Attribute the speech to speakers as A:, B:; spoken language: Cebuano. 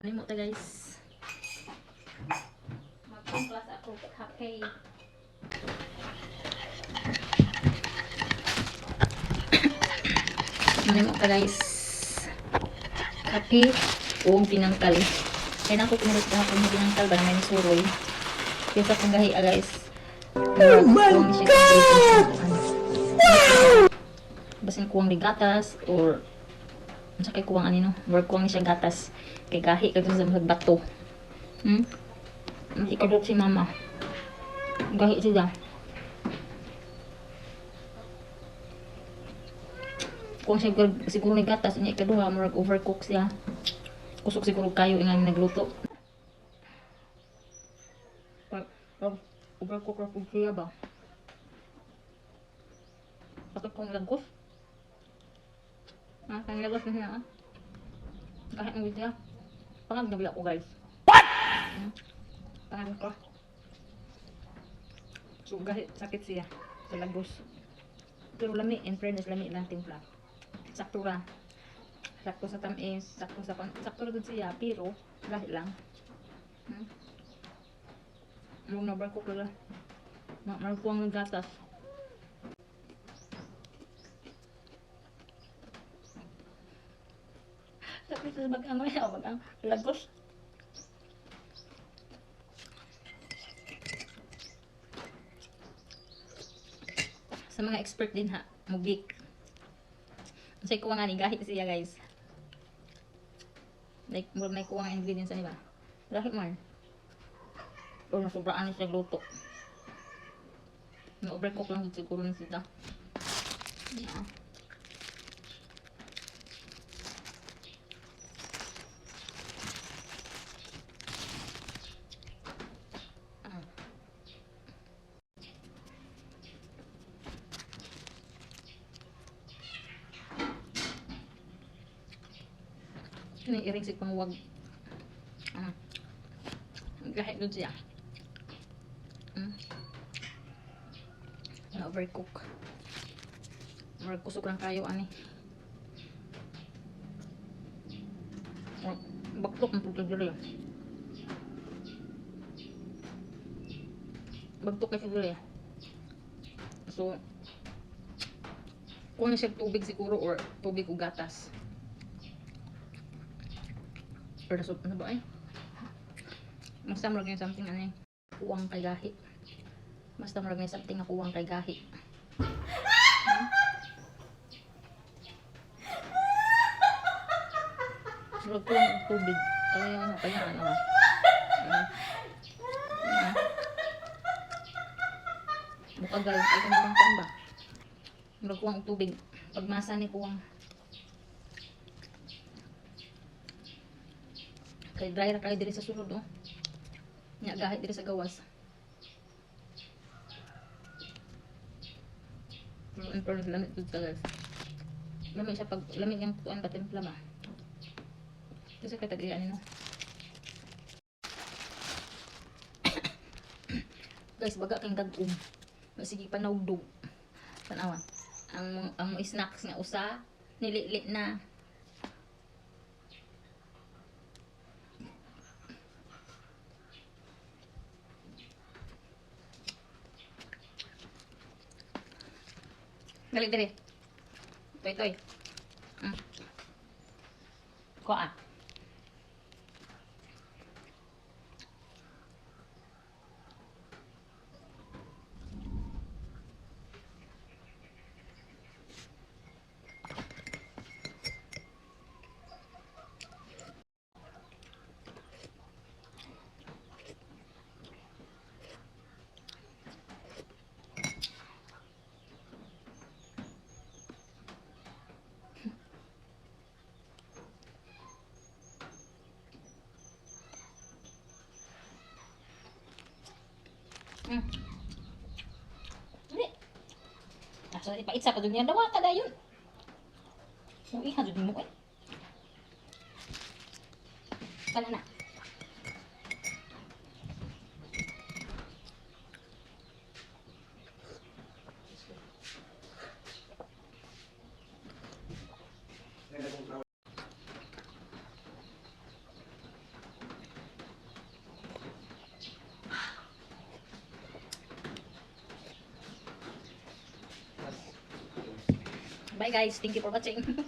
A: Ano ta, guys? Magpang ako kape. Ano ta, guys? Kape o pinangkal. Kaya na ako pinulit na ako ng pinangkal ba naman suroy. Kaya sa kong gahi, ah, guys. Oh my God! Basin kuwang ni gatas or unsa kay kuwang ani, no? Murag kuwang ni siya gatas. Kay gahi kay sa mga bato. Hindi kadot si mama. Gahi siya. Kuwang siya siguro ni gatas niya, ikaduha murag overcook siya. Kusog siguro kayo ingang nagluto. Pag pag overcook ra pud siya ba? Bakit kong lagos? Ah, kang lagos na siya, ah. Kahit ang siya. Pangag nabila ko, guys. What? Pangag ko. So, gahit, sakit siya sa lagos. Pero lami, in fairness, lami lang timpla. Sakto ra. Sakto sa tamis, sakto sa sakto ra gud siya, pero gahit lang. Murag na barko ka na. Marag ng gatas. Sakit sa bagang o bagang lagos. Sa mga expert din ha, mubik. Unsay kuwang ani, gahit siya, guys. Like murag may kuwang ingredients ani ba? Gahit man. Pero nasobraan na siya luto. Na-overcook lang siguro na sila. Yeah. Ah. Ini iring sig pangwag. Ah. Gahit dun siya. Na-overcook. Murag kusog lang kayo ani. Murag Bagtok ang pugtag diri. Bagtok kasi diri. So, kuha na siya tubig siguro or tubig o gatas. Or so, ano ba eh? Basta murag yung something ano eh. Kuwang kay gahi. Basta murag may something nga kuwang kay gahi. Murag kuwang og tubig. Kaya ano, kaya ano. Ah. Ah. Buka, guys, ay kung bang kuwang ba? Murag kuwang og tubig. Pagmasa ni kuwang. Kay dry ra kayo diri sa sulod, oh. Nya gahit diri sa gawas. Pero in fairness, lamit jud ka, guys. Lamit siya pag lamit yung kuan ba timpla ba. Kasi kay tag ano, no. Guys, baga kang dagom. Sige panawdog. Tanawa. Ang snacks nga usa nilili na. Dali dali. Toy toy. Kuha ah. Dali. Asa ipait sa kadug niya dawa ka dayon. Uy, hadud mo eh. Kana na. Bye, guys. Thank you for watching.